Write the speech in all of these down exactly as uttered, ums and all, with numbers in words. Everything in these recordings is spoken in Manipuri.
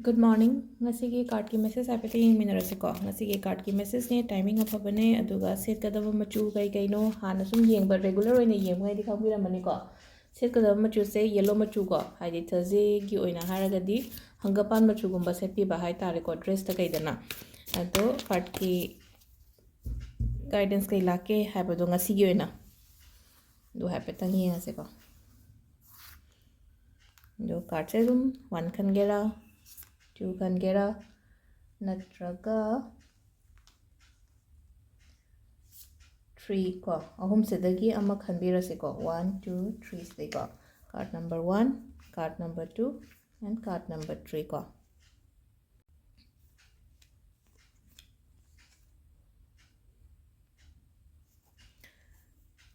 Good morning. ꯉꯁꯤꯒꯤ cardꯀꯤ message ꯍꯥꯏꯐꯦꯠꯇ ꯌꯦꯡꯃꯤꯟꯅꯔꯁꯤꯀꯣ꯫ ꯉꯁꯤꯒꯤ cardꯀꯤ messageꯅꯦ, timing ꯑꯐꯕꯅꯦ, ꯑꯗꯨꯒ ꯁꯦꯠꯀꯗꯕ ꯃꯆꯨ ꯀꯩ ꯀꯩꯅꯣ ꯍꯥꯟꯅ ꯁꯨꯝ ꯌꯦꯡꯕ, regular ꯑꯣꯏꯅ ꯌꯦꯡꯕꯉꯩꯗꯤ ꯈꯪꯕꯤꯔꯝꯃꯅꯤꯀꯣ꯫ ꯁꯦꯠꯀꯗꯕ ꯃꯆꯨꯁꯦ yellow ꯃꯆꯨꯀꯣ, ꯍꯥꯏꯗꯤ Thursdayꯒꯤ ꯑꯣꯏꯅ ꯍꯥꯏꯔꯒꯗꯤ ꯍꯪꯒꯄꯥꯟ ꯃꯆꯨꯒꯨꯝꯕ ꯁꯦꯠꯄꯤꯕ ꯍꯥꯏꯇꯥꯔꯦꯀꯣ, dressꯇ ꯀꯩꯗꯅ꯫ ꯑꯗꯣ cardꯀꯤ guidance ꯀꯩ ꯂꯥꯛꯀꯦ ꯍꯥꯏꯕꯗꯣ ꯉꯁꯤꯒꯤ ꯑꯣꯏꯅ ꯑꯗꯨ ꯍꯥꯏꯐꯦꯠꯇꯪ ꯌꯦꯡꯉꯁꯦꯀꯣ꯫ ꯑꯗꯣ cardꯁꯦ ꯑꯗꯨꯝ one ꯈꯟꯒꯦꯔꯥ, two ꯈꯟꯒꯦꯔꯥ, ꯅꯠꯇ꯭ꯔꯒ three ꯀꯣ, ꯑꯍꯨꯝꯁꯤꯗꯒꯤ ꯑꯃ ꯈꯟꯕꯤꯔꯁꯤꯀꯣ, one, two, three ꯁꯤꯗꯩꯀꯣ꯫ Card number one, card number two, and card number three ꯀꯣ꯫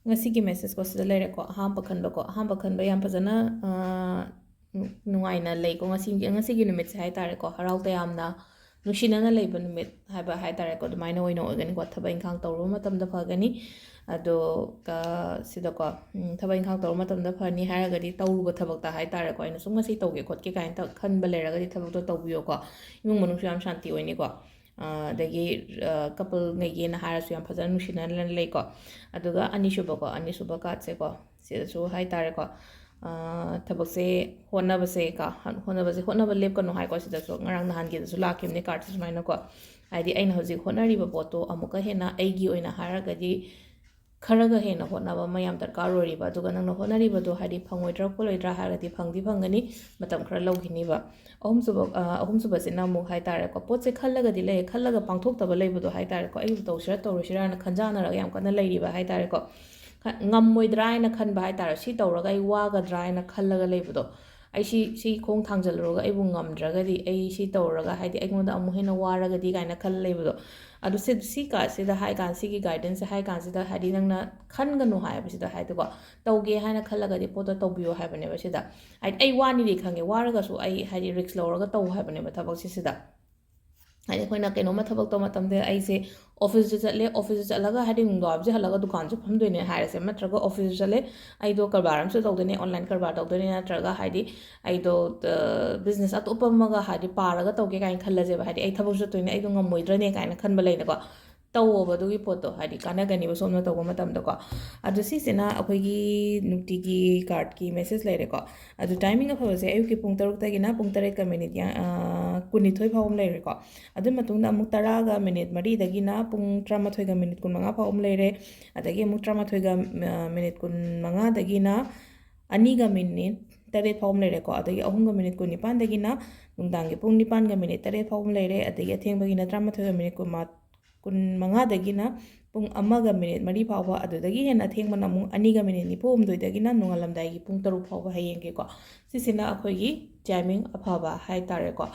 ꯉꯁꯤꯒꯤ messageꯀꯣ ꯁꯤꯗ ꯂꯩꯔꯦꯀꯣ꯫ ꯑꯍꯥꯟꯕ ꯈꯟꯕꯀꯣ, ꯑꯍꯥꯟꯕ ꯈꯟꯕ ꯌꯥꯝ ꯐꯖꯅ, ꯑꯥ, ꯅꯨꯡꯉꯥꯏꯅ ꯂꯩꯀꯣ꯫ ꯉꯁꯤ, ꯉꯁꯤꯒꯤ ꯅꯨꯃꯤꯠꯁꯦ ꯍꯥꯏꯇꯥꯔꯦꯀꯣ, ꯍꯔꯥꯎ ꯇꯌꯥꯝꯅ ꯅꯨꯡꯁꯤꯅꯅ ꯂꯩꯕ ꯅꯨꯃꯤꯠ ꯍꯥꯏꯕ ꯍꯥꯏꯇꯥꯔꯦꯀꯣ, ꯑꯗꯨꯃꯥꯏꯅ ꯑꯣꯏꯅ ꯑꯣꯏꯒꯅꯤꯀꯣ꯫ ꯊꯕꯛ ꯏꯪꯈꯥꯡ ꯇꯧꯔꯨꯕ ꯃꯇꯝꯗ ꯐꯒꯅꯤ꯫ ꯑꯗꯣ, ꯀ-, ꯁꯤꯗꯀꯣ, ꯎꯝ, ꯊꯕꯛ ꯏꯪꯈꯥꯡ ꯇꯧꯔꯨꯕ ꯃꯇꯝꯗ ꯐꯅꯤ ꯍꯥꯏꯔꯒꯗꯤ, ꯇꯧꯔꯨꯕ ꯊꯕꯛꯇ ꯍꯥꯏꯇꯥꯔꯦꯀꯣ, ꯑꯩꯅ ꯁꯨꯝ ꯉꯁꯤ ꯇꯧꯒꯦ ꯈꯣꯠꯀꯦ ꯀꯥꯏꯅ ꯇꯧ-, ꯈꯟꯕ ꯂꯩꯔꯒꯗꯤ ꯊꯕꯛꯇꯣ ꯇꯧꯕꯤꯌꯣꯀꯣ꯫ ꯏꯃꯨꯡ ꯃꯅꯨꯡꯁꯨ ꯌꯥꯝ ꯁꯥꯟꯇꯤ ꯑꯣꯏꯅꯤꯀꯣ꯫ ꯑ, ꯑꯗꯒꯤ, ꯑ, coupleꯉꯩꯒꯤꯅ ꯍꯥꯏꯔꯁꯨ ꯌꯥꯝ ꯐꯖꯅ ꯅꯨꯡꯁꯤꯅꯅ ꯂꯩꯀꯣ꯫ ꯑꯗꯨꯒ ꯑꯅꯤꯁꯨꯕꯀꯣ, ꯑꯅꯤꯁꯨꯕ cardꯁꯦꯀꯣ, ꯁꯤꯗꯁꯨ ꯍꯥꯏꯇꯥꯔꯦꯀꯣ, ꯑ, ꯊꯕꯛꯁꯦ ꯍꯣꯠꯅꯕꯁꯦ ꯀꯣ, ꯍꯣꯠꯅꯕꯁꯦ, ꯍꯣꯠꯅꯕ ꯂꯦꯞꯀꯅꯨ ꯍꯥꯏꯀꯣ꯫ ꯁꯤꯗꯁꯨ ꯉꯔꯥꯡ ꯅꯍꯥꯟꯒꯤꯗꯁꯨ ꯂꯥꯛꯈꯤꯕꯅꯦ cardꯁꯦ ꯁꯨꯃꯥꯏꯅꯀꯣ, ꯍꯥꯏꯗꯤ ꯑꯩꯅ ꯍꯧꯖꯤꯛ ꯍꯣꯠꯅꯔꯤꯕ ꯄꯣꯠꯇꯣ ꯑꯃꯨꯛꯀ ꯍꯦꯟꯅ ꯑꯩꯒꯤ ꯑꯣꯏꯅ ꯍꯥꯏꯔꯒꯗꯤ ꯈꯔꯒ ꯍꯦꯟꯅ ꯍꯣꯠꯅꯕ ꯑꯃ ꯌꯥꯝ ꯗꯔꯀꯥꯔ ꯑꯣꯏꯔꯤꯕ, ꯑꯗꯨꯒ ꯅꯪꯅ ꯍꯣꯠꯅꯔꯤꯕꯗꯣ ꯍꯥꯏꯗꯤ ꯐꯪꯉꯣꯏꯗ꯭ꯔꯥ ꯈꯣꯠꯂꯣꯏꯗ꯭ꯔꯥ ꯍꯥꯏꯔꯒꯗꯤ ꯐꯪꯗꯤ ꯐꯪꯒꯅꯤ, ꯃꯇꯝ ꯈꯔ ꯂꯧꯈꯤꯅꯤꯕ꯫ ꯑꯍꯨꯝꯁꯨꯕ, ꯑ, ꯑꯍꯨꯝꯁꯨꯕꯁꯤꯅ ꯑꯃꯨꯛ ꯍꯥꯏꯇꯥꯔꯦꯀꯣ, ꯄꯣꯠꯁꯦ ꯈꯜꯂꯒꯗꯤ ꯂꯩ, ꯈꯜꯂꯒ ꯄꯥꯡꯊꯣꯛꯇꯕ ꯂꯩꯕꯗꯣ ꯍꯥꯏꯇꯥꯔꯦꯀꯣ, ꯑꯩꯕꯨ ꯇꯧꯁꯤꯔꯥ ꯇꯧꯔꯣꯏꯁꯤꯔꯥꯅ ꯈꯟꯖꯥꯟꯅꯔꯒ ꯌꯥꯝ ꯀꯟꯅ ꯂꯩꯔꯤꯕ ꯍꯥꯏꯇꯥꯔꯦꯀꯣ꯫ ꯈ-, ꯉꯝꯃꯣꯏꯗ꯭ꯔꯥ ꯍꯥꯏꯅ ꯈꯟꯕ ꯍꯥꯏꯇꯥꯔꯦ, ꯁꯤ ꯇꯧꯔꯒ ꯑꯩ ꯋꯥꯒꯗ꯭ꯔꯥ ꯍꯥꯏꯅ ꯈꯜꯂꯒ ꯂꯩꯕꯗꯣ, ꯑꯩ ꯁꯤ, ꯁꯤ ꯈꯣꯡ ꯊꯥꯡꯖꯜꯂꯨꯔꯒ ꯑꯩꯕꯨ ꯉꯝꯗ꯭ꯔꯒꯗꯤ, ꯑꯩ ꯁꯤ ꯇꯧꯔꯒ ꯍꯥꯏꯗꯤ ꯑꯩꯉꯣꯟꯗ ꯑꯃꯨꯛ ꯍꯦꯟꯅ ꯋꯥꯔꯒꯗꯤ ꯀꯥꯏꯅ ꯈꯜꯂ ꯂꯩꯕꯗꯣ꯫ ꯑꯗꯨ ꯁꯤ, ꯁꯤ ꯀꯥꯔꯠꯁꯤꯗ ꯍꯥꯏ ꯀꯥꯟ, ꯁꯤꯒꯤ guidanceꯁꯦ ꯍꯥꯏ ꯀꯥꯟꯁꯤꯗ ꯍꯥꯏꯗꯤ ꯅꯪꯅ ꯈꯟꯒꯅꯨ ꯍꯥꯏꯕꯁꯤꯗ ꯍꯥꯏꯗꯤꯀꯣ, ꯇꯧꯒꯦ ꯍꯥꯏꯅ ꯈꯜꯂꯒꯗꯤ ꯄꯣꯠꯇꯣ ꯇꯧꯕꯤꯌꯣ ꯍꯥꯏꯕꯅꯦꯕ ꯁꯤꯗ꯫ ꯍꯥꯏꯗꯤ ꯑꯩ ꯋꯥꯅꯤꯗꯤ ꯈꯪꯉꯦ, ꯋꯥꯔꯒꯁꯨ ꯑꯩ ꯍꯥꯏꯗꯤ risk ꯂꯧꯔꯒ ꯇꯧ ꯍꯥꯏꯕꯅꯦꯕ ꯊꯕꯛꯁꯦ ꯁꯤꯗ꯫ ꯍꯥꯏꯗꯤ ꯑꯩꯈꯣꯏꯅ ꯀꯩꯅꯣꯝꯃ ꯊꯕꯛ ꯇꯧꯕ ꯃꯇꯝꯗ ꯑꯩꯁꯦ ꯑꯣꯐꯤꯁꯁꯨ ꯆꯠꯂꯦ, ꯑꯣꯐꯤꯁꯁꯨ ꯆꯠꯂꯒ ꯍꯥꯏꯗꯤ ꯅꯨꯡꯗꯥꯡꯋꯥꯏꯔꯝꯁꯦ ꯍꯜꯂꯛꯑꯒ ꯗꯨꯀꯥꯟꯁꯨ ꯐꯝꯗꯣꯏꯅꯦ ꯍꯥꯏꯔꯁꯦ, ꯅꯠꯇ꯭ꯔꯒ ꯑꯣꯐꯤꯁꯁꯨ ꯆꯠꯂꯦ, ꯑꯩꯗꯣ ꯀꯔꯕꯥꯔ ꯑꯃꯁꯨ ꯇꯧꯗꯣꯏꯅꯦ, ꯑꯣꯟꯂꯥꯏꯟ ꯀꯔꯕꯥꯔ ꯇꯧꯗꯣꯏꯅꯦ, ꯅꯠꯇ꯭ꯔꯒ ꯍꯥꯏꯗꯤ ꯑꯩꯗꯣ ꯕꯤꯖꯤꯅꯦꯁ ꯑꯇꯣꯞꯄ ꯑꯃꯒ ꯍꯥꯏꯗꯤ ꯄꯥꯔꯒ ꯇꯧꯒꯦ ꯀꯥꯏꯅ ꯈꯜꯂꯁꯦꯕ, ꯍꯥꯏꯗꯤ ꯑꯩ ꯊꯕꯛ ꯆꯠꯇꯣꯏꯅꯦ, ꯑꯩꯗꯣ ꯉꯝꯃꯣꯏꯗ꯭ꯔꯅꯦ ꯀꯥꯏꯅ ꯈꯟꯕ ꯂꯩꯅꯀꯣ꯫ ꯇꯧꯋꯣꯕ ꯑꯗꯨꯒꯤ ꯄꯣꯠꯇꯣ, ꯍꯥꯏꯗꯤ ꯀꯥꯟꯅꯒꯅꯤꯕ ꯁꯣꯝꯅ ꯇꯧꯕ ꯃꯇꯝꯗꯀꯣ꯫ ꯑꯗꯣ ꯁꯤꯁꯤꯅ ꯑꯩꯈꯣꯏꯒꯤ ꯅꯨꯡꯇꯤꯒꯤ ꯀꯥꯔꯠꯀꯤ ꯃꯦꯁꯦꯖ ꯂꯩꯔꯦꯀꯣ꯫ ꯑꯗꯣ ꯇꯥꯏꯃꯤꯡ ꯑꯐꯕꯁꯦ ꯑꯌꯨꯛꯀꯤ ꯄꯨꯡ ꯇꯔꯨꯛꯇꯒꯤꯅ ꯄꯨꯡ ꯇꯔꯦꯠꯀ ꯃꯤꯅꯤꯠ ꯌꯥ-, ꯑ, ꯀꯨꯟꯅꯤꯊꯣꯏ ꯐꯥꯎꯕ ꯑꯃ ꯂꯩꯔꯦꯀꯣ꯫ ꯑꯗꯨ ꯃꯇꯨꯡꯗ ꯑꯃꯨꯛ ꯇꯔꯥꯒ ꯃꯤꯅꯤꯠ ꯃꯔꯤꯗꯒꯤꯅ ꯄꯨꯡ ꯇꯔꯥꯃꯥꯊꯣꯏꯒ ꯃꯤꯅꯤꯠ ꯀꯨꯟꯃꯉꯥ ꯐꯥꯎꯕ ꯑꯃ ꯂꯩꯔꯦ꯫ ꯑꯗꯒꯤ ꯑꯃꯨꯛ ꯇꯔꯥꯃꯥꯊꯣꯏꯒ, ꯑ, ꯃꯤꯅꯤꯠ ꯀꯨꯟꯃꯉꯥꯗꯒꯤꯅ ꯑꯅꯤꯒ ꯃꯤꯅꯤꯠ ꯇꯔꯦꯠ ꯐꯥꯎꯕ ꯑꯃ ꯂꯩꯔꯦꯀꯣ꯫ ꯑꯗꯒꯤ ꯑꯍꯨꯝꯒ ꯃꯤꯅꯤꯠ ꯀꯨꯟꯅꯤꯄꯥꯟꯗꯒꯤꯅ ꯅꯨꯡꯗꯥꯡꯒꯤ ꯄꯨꯡ ꯅꯤꯄꯥꯟꯒ ꯃꯤꯅꯤꯠ ꯇꯔꯦꯠ ꯐꯥꯎꯕ ꯑꯃ ꯂꯩꯔꯦ꯫ ꯑꯗꯒꯤ ꯑꯊꯦꯡꯕꯒꯤꯅ ꯇꯔꯥꯃꯥꯊꯣꯏꯒ ꯃꯤꯅꯤꯠ ꯀꯨꯟꯃꯥ-, ꯀꯨꯟꯃꯉꯥꯗꯒꯤꯅ ꯄꯨꯡ ꯑꯃꯒ ꯃꯤꯅꯤꯠ ꯃꯔꯤ ꯐꯥꯎꯕ, ꯑꯗꯨꯗꯒꯤ ꯍꯦꯟꯅ ꯑꯊꯦꯡꯕꯅ ꯑꯃꯨꯛ ꯑꯅꯤꯒ ꯃꯤꯅꯤꯠ ꯅꯤꯐꯨ ꯍꯨꯝꯗꯣꯏꯗꯒꯤꯅ ꯅꯣꯡꯉꯥꯜꯂꯝꯗꯥꯏꯒꯤ ꯄꯨꯡ ꯇꯔꯨꯛ ꯐꯥꯎꯕ ꯍꯌꯦꯡꯒꯤꯀꯣ꯫ ꯁꯤꯁꯤꯅ ꯑꯩꯈꯣꯏꯒꯤ ꯇꯥꯏꯃꯤꯡ ꯑꯐꯕ ꯍꯥꯏ ꯇꯥꯔꯦꯀꯣ꯫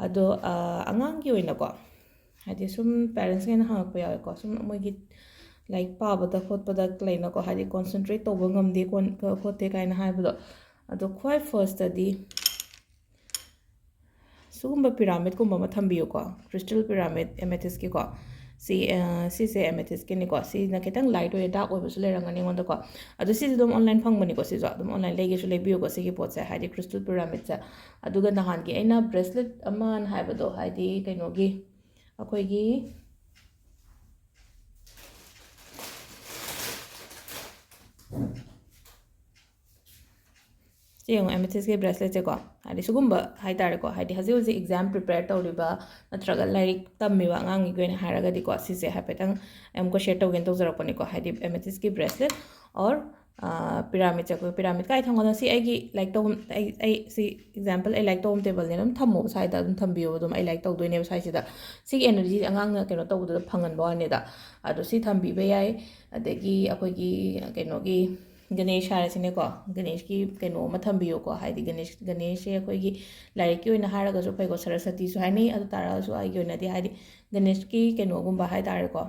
ꯑꯗꯣ, ꯑ, ꯑꯉꯥꯡꯒꯤ ꯑꯣꯏꯅꯀꯣ, ꯍꯥꯏꯗꯤ ꯁꯨꯝ ꯄꯦꯔꯦꯟꯁꯈꯩꯅ ꯍꯪꯉꯛꯄ ꯌꯥꯎꯋꯦꯀꯣ, ꯁꯨꯝ ꯃꯣꯏꯒꯤ ꯂꯥꯏꯔꯤꯛ ꯄꯥꯕꯗ ꯈꯣꯠꯄꯗ ꯂꯩꯅꯀꯣ, ꯍꯥꯏꯗꯤ ꯀꯣꯟꯁꯦꯟꯇ꯭ꯔꯦꯠ ꯇꯧꯕ ꯉꯝꯗꯦ ꯀꯣꯟ-, ꯈꯣꯠꯇꯦ ꯀꯥꯏꯅ ꯍꯥꯏꯕꯗꯣ꯫ ꯑꯗꯣ ꯈ꯭ꯋꯥꯏ ꯐꯥꯔꯁꯇꯗꯤ ꯁꯤꯒꯨꯝꯕ ꯄꯤꯔꯥꯃꯤꯠꯀꯨꯝꯕ ꯑꯃ ꯊꯝꯕꯤꯌꯨꯀꯣ, ꯀ꯭ꯔꯤꯁꯇꯦꯜ ꯄꯤꯔꯥꯃꯤꯠ ꯑꯦꯃꯦꯊꯤꯁꯀꯤꯀꯣ꯫ ꯁꯤ, ꯑ, ꯁꯤꯁꯦ ꯑꯦꯃꯦꯊꯤꯁꯀꯤꯅꯤꯀꯣ, ꯁꯤꯅ ꯈꯤꯇꯪ ꯂꯥꯏꯠ ꯑꯣꯏꯌꯦ, ꯗꯥꯔꯛ ꯑꯣꯏꯕꯁꯨ ꯂꯩꯔꯝꯒꯅꯤ ꯑꯩꯉꯣꯟꯗꯀꯣ꯫ ꯑꯗꯣ ꯁꯤꯁꯦ ꯑꯗꯨꯝ ꯑꯣꯟꯂꯥꯏꯟ ꯐꯪꯕꯅꯤꯀꯣ, ꯁꯤꯁꯨ ꯑꯗꯨꯝ ꯑꯣꯟꯂꯥꯏꯟ ꯂꯩꯒꯦꯁꯨ ꯂꯩꯕꯤꯌꯨꯀꯣ, ꯁꯤꯒꯤ ꯄꯣꯠꯁꯦ, ꯍꯥꯏꯗꯤ ꯀ꯭ꯔꯤꯁꯇꯦꯜ ꯄꯤꯔꯥꯃꯤꯠꯁꯦ꯫ ꯑꯗꯨꯒ ꯅꯍꯥꯟꯒꯤ ꯑꯩꯅ ꯕ꯭ꯔꯦꯁꯂꯦꯠ ꯑꯃꯅ ꯍꯥꯏꯕꯗꯣ, ꯍꯥꯏꯗꯤ ꯀꯩꯅꯣꯒꯤ, ꯑꯩꯈꯣꯏꯒꯤ ꯁꯤ ꯌꯦꯡꯉꯣ, ꯑꯦꯃꯦꯊꯤꯁꯀꯤ ꯕ꯭ꯔꯦꯁꯂꯦꯠꯁꯦꯀꯣ, ꯍꯥꯏꯗꯤ ꯁꯤꯒꯨꯝꯕ ꯍꯥꯏ ꯇꯥꯔꯦꯀꯣ, ꯍꯥꯏꯗꯤ ꯍꯧꯖꯤꯛ ꯍꯧꯖꯤꯛ ꯑꯦꯛꯖꯥꯝ ꯄ꯭ꯔꯤꯄꯦꯌꯔ ꯇꯧꯔꯤꯕ ꯅꯠꯇ꯭ꯔꯒ ꯂꯥꯏꯔꯤꯛ ꯇꯝꯃꯤꯕ ꯑꯉꯥꯡꯒꯤ ꯑꯣꯏꯅ ꯍꯥꯏꯔꯒꯗꯤꯀꯣ, ꯁꯤꯁꯦ ꯍꯥꯏꯐꯦꯠꯇꯪ ꯑꯃꯨꯛꯀ ꯁꯤꯌꯔ ꯇꯧꯒꯦꯅ ꯇꯧꯖꯔꯛꯄꯅꯤꯀꯣ꯫ ꯍꯥꯏꯗꯤ ꯑꯦꯃꯦꯊꯤꯁꯀꯤ ꯕ꯭ꯔꯦꯁꯂꯦꯠ ꯑꯣꯔ ꯄꯤꯔꯥꯃꯤꯠꯁꯦ, ꯑꯩꯈꯣꯏ ꯄꯤꯔꯥꯃꯤꯠ ꯀꯥꯏ ꯊꯝꯒꯅꯣ? ꯁꯤ ꯑꯩꯒꯤ ꯂꯥꯏꯔꯤꯛ ꯇꯧꯐꯝ, ꯑꯩ, ꯑꯩ ꯁꯤ ꯑꯦꯛꯖꯥꯝꯄꯜ ꯑꯩ ꯂꯥꯏꯔꯤꯛ ꯇꯧꯐꯝ ꯇꯦꯕꯜꯅꯦ, ꯑꯗꯨꯝ ꯊꯝꯃꯣꯕ ꯁ꯭ꯋꯥꯏꯗ, ꯑꯗꯨꯝ ꯊꯝꯕꯤꯌꯣꯕ, ꯑꯗꯨꯝ ꯑꯩ ꯂꯥꯏꯔꯤꯛ ꯇꯧꯗꯣꯏꯅꯦꯕ ꯁ꯭ꯋꯥꯏꯁꯤꯗ꯫ ꯁꯤꯒꯤ ꯑꯦꯅꯔꯖꯤ ꯑꯉꯥꯡꯅ ꯀꯩꯅꯣ ꯇꯧꯕꯗꯨꯗ ꯐꯪꯍꯟꯕ ꯋꯥꯅꯤꯗ꯫ ꯑꯗꯣ ꯁꯤ ꯊꯝꯕꯤꯕ ꯌꯥꯏ꯫ ꯑꯗꯒꯤ ꯑꯩꯈꯣꯏꯒꯤ ꯀꯩꯅꯣꯒꯤ ꯒꯅꯦꯁ ꯍꯥꯏꯔꯁꯤꯅꯦꯀꯣ, ꯒꯅꯦꯁꯀꯤ ꯀꯩꯅꯣ ꯑꯃ ꯊꯝꯕꯤꯌꯨꯀꯣ꯫ ꯍꯥꯏꯗꯤ ꯒꯅꯦꯁ, ꯒꯅꯦꯁꯁꯦ ꯑꯩꯈꯣꯏꯒꯤ ꯂꯥꯏꯔꯤꯛꯀꯤ ꯑꯣꯏꯅ ꯍꯥꯏꯔꯒꯁꯨ ꯐꯩꯀꯣ, ꯁꯔꯁꯋꯇꯤꯁꯨ ꯍꯥꯏꯅꯩ꯫ ꯑꯗꯨ ꯇꯥꯔꯒꯁꯨ ꯑꯩꯒꯤ ꯑꯣꯏꯅꯗꯤ ꯍꯥꯏꯗꯤ ꯒꯅꯦꯁꯀꯤ ꯀꯩꯅꯣꯒꯨꯝꯕ ꯍꯥꯏ ꯇꯥꯔꯦꯀꯣ,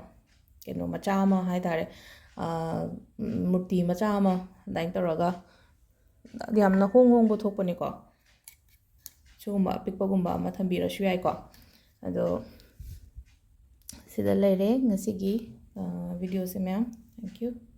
ꯀꯩꯅꯣ ꯃꯆꯥ ꯑꯃ ꯍꯥꯏ ꯇꯥꯔꯦ, ꯑꯥ, ꯃꯨꯔꯇꯤ ꯃꯆꯥ ꯑꯃ ꯑꯗꯨꯃꯥꯏꯅ ꯇꯧꯔꯒ ꯌꯥꯝꯅ ꯍꯣꯡ ꯍꯣꯡꯕ ꯊꯣꯛꯄꯅꯤꯀꯣ꯫ ꯁꯤꯒꯨꯝꯕ ꯑꯄꯤꯛꯄꯒꯨꯝꯕ ꯑꯃ ꯊꯝꯕꯤꯔꯁꯨ ꯌꯥꯏꯀꯣ꯫ ꯑꯗꯣ ꯁꯤꯗ ꯂꯩꯔꯦ ꯉꯁꯤꯒꯤ videoꯁꯦ ꯃꯌꯥꯝ. Thank you.